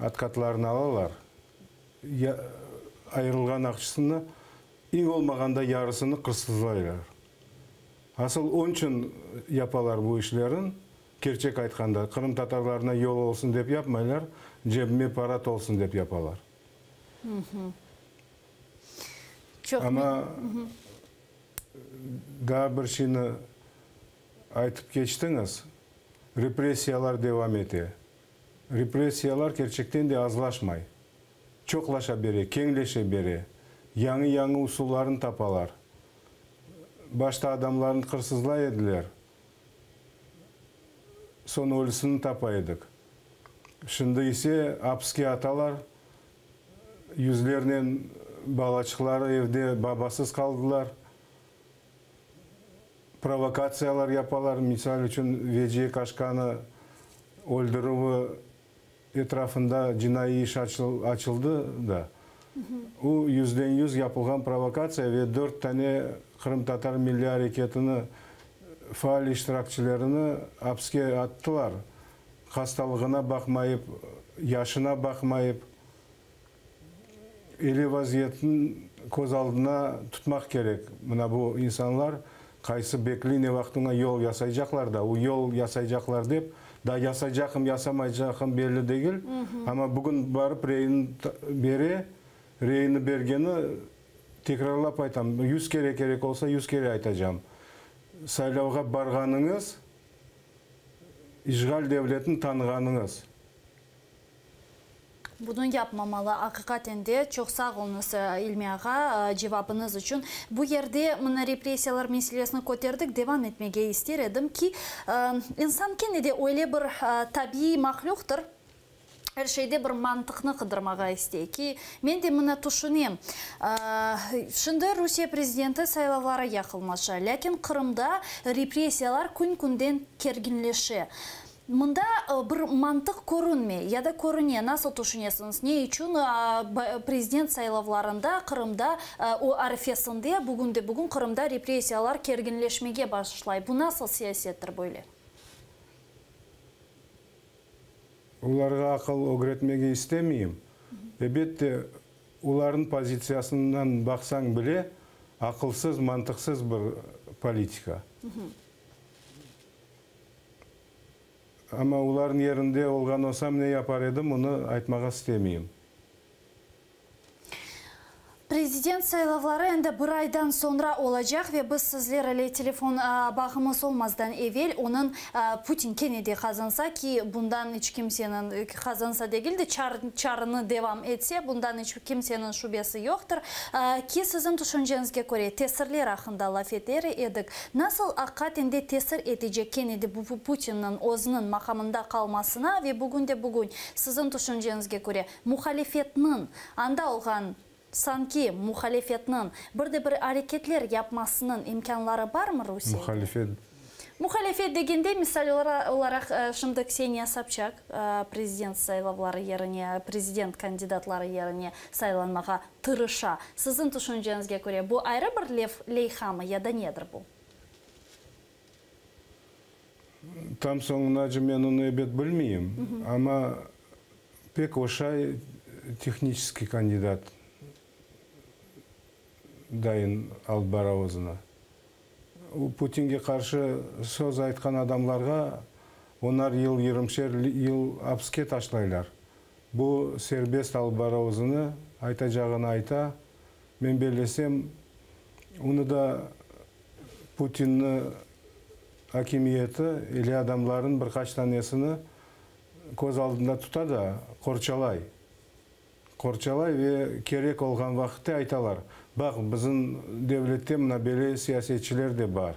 Otkatlarını alalar, ayırılğan aqçısını eñ olmağanda yarısını qırsızlaylar. Asıl onıñ içün yapalar bu işlerin, kerçek aytqanda, qırımtatarlarına yol olsun dep yapmaylar, cebime para tolsun dep yapalar. Amma daa bir şeyni Aytıp keçtiñiz, repressiyalar devam ete. Repressiyalar kerçekten de azlaşmay. Çoqlaşa bere, keñleşe bere. Yañı-yañı usullarnı tapalar. Başta adamlarnı qırsızlay ediler, soñ ölüsini tapa edik. Şimdi ise apiske atalar, yüzlernen balaçıqları evde babasız qaldılar. Provokatsiyalar yapalar, misal içün, Veciye Kaşkanı öldürüvi etrafında cinaiy iş açıldı da, o, yüzden yüz yapılğan provokatsiya ve dört tane qırımtatar milliy areketini faal iştirakçilerini apiske attılar, hastalığına baqmayıp, yaşına baqmayıp. Ele vaziyetni köz aldına tutmaq kerek. Mına bu insanlar qaysı bekliy ne vaqtına yol yasaycaqlar da, o yol yasaycaqlar dep, daa yasaycaqım, yasamaycaqım belli degil, amma bugün barıp reyini bere, reyini bergeni, tekrarlap aytam, yüz kere kerek olsa, yüz kere aytacam, saylavğa barğanıñız, işğal devletini tanığanıñız. Bunı yapmamalı, aqiqaten de. Çoq sağ oluñız, İlmi ağa, cevabıñız içün. Bu yerde mına repressiyalar meselesini köterdik, devam etmege ister edim ki, insan kene de öyle bir tabiiy mahlüqtır, er şeyde bir mantıqnı qıdırmağa istey ki, men de mına tüşünem, şimdi Rusiye prezidenti saylavları yaqınlaşa, lâkin Qırımda repressiyalar kün-künden kerginleşe. Mında bir mantıq körünmey ya da körüne, nasıl tüşünesiñiz, ne içün prezident saylavlarında Qırımda, o arfesinde, bugünde-bugün Qırımda repressiyalar kerginleşmege başlay? Bu nasıl siyasettir böyle? Olarğa aqıl ögretmege istemeyim. Ebette, olarnıñ pozitsiyasından baqsañ bile, aqılsız, mantıqsız bir politika. Amma olarnıñ yerinde olğan olsam, ne yapar edim, onı aytmağa istemeyim. Prezident saylavları endi bir aydan soñra olacaq ve biz sizler ile telefon bağımız olmazdan evel onıñ Putin kene de qazansa ki, bundan iç kimseniñ, qazansa degil de, çarını devam etse, bundan iç kimseniñ şübesi yoqtır, ki, siziñ tüşünceñizge köre, tesirler aqqında laf eter edik. Nasıl aqiqaten de tesir etecek kene de bu Putinniñ özüniñ maqamında qalmasına ve bugün de bugün, siziñ tüşünceñizge köre, muhalifetniñ, anda olğan sanki muhalifetniñ bir de bir areketler yapmasınıñ imkânları barmı Rusiyede? Muhalifet. Muhalefet degende, misal olaraq, şimdi Kseniya Sobçak prezident saylavları yerine, prezident kandidatları yerine saylanmağa tırışa. Siziñ tüşünceñizge köre, bu ayrı bir leyhamı ya da nedir bu? Tam soñunace men onı ebet bilmeyim, amma pek oşay tehniçeskiy kandidat dayın alıp bara özüni. Putinge qarşı söz aytqan adamlarğa onar yıl, yırımşer yıl apske taşlaylar. Bu serbest alıp bara özüni, aytacağını ayta. Men bellesem, onı da Putinni akimiyeti ile adamların bir qaç tanesini köz aldında tuta da, qorçalay. Qorçalay ve kerek olğan vaqıtte aytalar, Baq, bizim devlette mına böyle siyasetçiler de bar.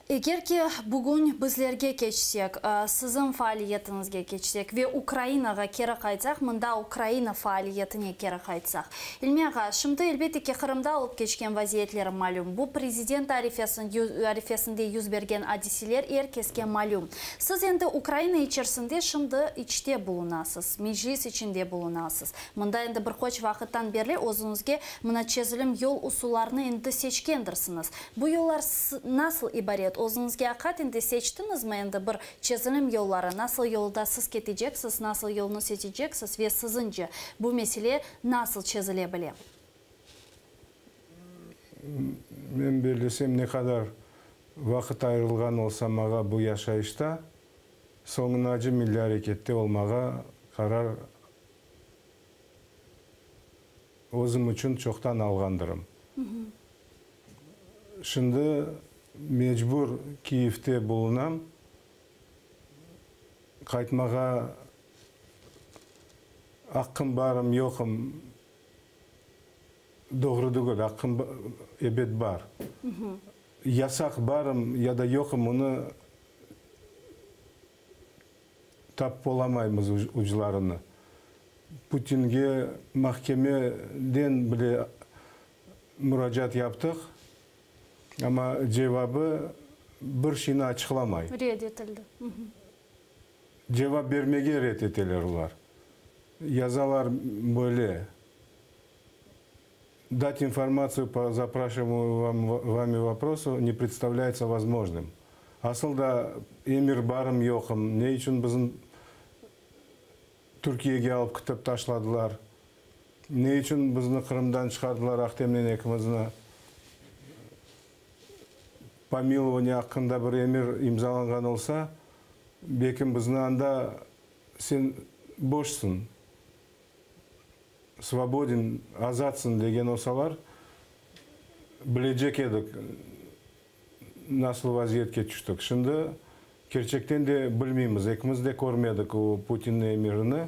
Eger ki, bugün bizlerge keçsek, siziñ faaliyetiñizge keçsek ve Ukrainağa keri qaytsaq, mında Ukraina faaliyetine keri qaytsaq. İlmi ağa, şimdi, elbette ki, Qırımda olıp keçken vaziyetler malüm. Bu prezident arifesinde yüz bergen adiseler er keske malüm. Siz endi Ukraina içerisinde şimdi içte bulunasız, Meclis içinde bulunasız. Mında endi bir qaç vaqıttan berli özüñizge mına çezilim yol usullarını endi seçkendirsiñiz. Bu yollar nasıl ibaret? Özüñizge aqiqaten de seçtiñizmi endi bir çezilim yolları? Nasıl yolda siz keteceksiz, nasıl yolnı seçeceksiz ve siziñce bu mesele nasıl çezile bile? Men bellesem, ne qadar vaqıt ayırılğan olsa maña bu yaşayışta, soñunace milliy arekette olmağa qarar özüm içün çoqtan alğandırım. Şimdi mecbur Kiyevde bulunam, qaytmağa aqqım barım, yoqım, doğru degil, aqqım ebet bar. Yasaq barım ya da yoqım, onı tapıp olamaymız uclarını. Putinge mahkemeden bile muracaat yaptıq, amma cevabı bir şeyni açıqlamay. Red etildi. Cevap bermege red eteler olar. Yazalar böyle: Дать информацию по запрашиваемому вами вопросу не представляется возможным. Asıl da emir barım yoqım, ne içün bizim Türkiyege alıp ketip taşladılar, ne içün bizni Qırımdan çıqardılar Ahtemnen ekimizni, помилование aqqında bir emir imzalanğan olsa, belkim bizni anda sen boşsıñ, свободен, azatsıñ degen olsalar, bilecek edik nasıl vaziyetke tüştik. Şimdi kerçekten de bilmeymiz, ekimiz de körmedik o Putinniñ emirini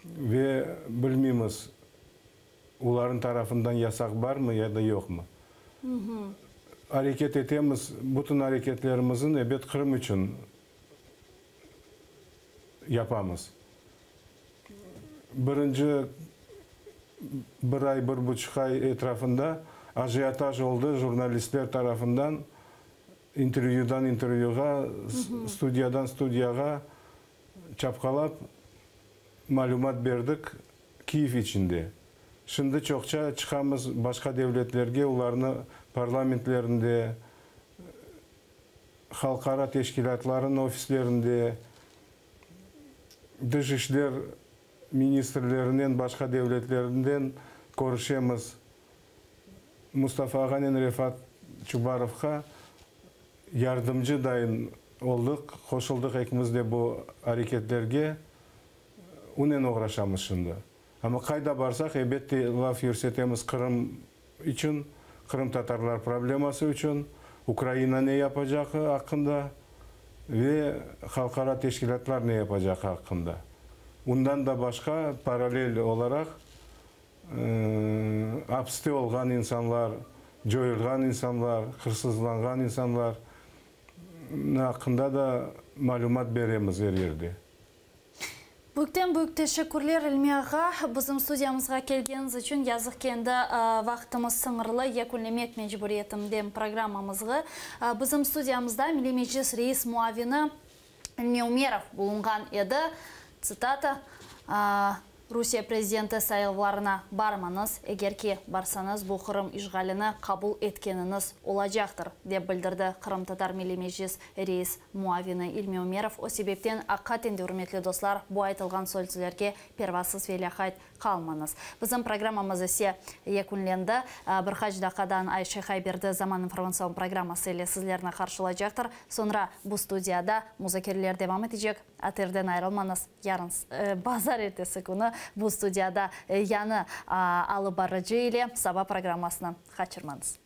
ve bilmeymiz, olarnıñ tarafından yasaq barmı ya da yoqmı. Areket etemiz, bütün areketlerimizni ebet Qırım içün yapamız. Birinci bir ay, 1,5 ay etrafında ajiotaj oldı jurnalistler tarafından intervyudan intervyuğa, studiyadan studiyağa çapqalap malümat berdik Kiyev içinde. Şimdi çoqça çıqamız başqa devletlerge, olarnı parlamentlerinde, halqara teşkilâtlarınıñ ofislerinde, tış işler ministrlerinen başqa devletlerinden körüşemiz. Mustafa ağanen Refat Çubarovğa yardımcı dayın oldıq, qoşuldıq ekimiz de bu areketlerge, onen oğraşamız şimdi. Amma qayda barsaq, elbette, laf yürsetemiz Qırım içün, qırımtatarlar probleması içün, Ukraina ne yapacağı aqqında ve halqara teşkilâtlar ne yapacağı aqqında. Ondan da başqa, parallel olaraq, apiste olğan insanlar, coyulğan insanlar, hırsızlanğan insanlar aqqında da malümat beremiz er yerde. Büyükten büyük teşekkürler, İlmi ağa, bizim studiyamızğa kelgeniñiz içün. Yazıq ki, endi vaqtımız sıñırlı, yekünlemek mecburiyetindem programmamızğı. Bizim studiyamızda Milliy Meclis reis muavini İlmi Umerov bulunğan edi. Tsitata, Rusiye prezidenti saylavlarına barmañız, eger ki barsañız, bu Qırım işğalini qabul etkeniñiz olacaqtır, dep bildirdi Qırımtatar Milliy Meclis reis muavini İlmi Umerov. O sebepten, aqiqaten de, ürmetli dostlar, bu aytılğan sözlerge pervasız ve lâqayt qalmañız. Bizim programmamız ise yekünlendi. Bir qaç daqqadan Ayşe Hayberdi Zaman informatsion programması ile sizlerni qarşılaycaqtır. Soñra bu studiyada muzakereler devam etecek. ATRden ayırılmañız, yarın, bazar ertesi künü bu studiyada yañı alıp barıcı ile saba programmasını qaçırmañız.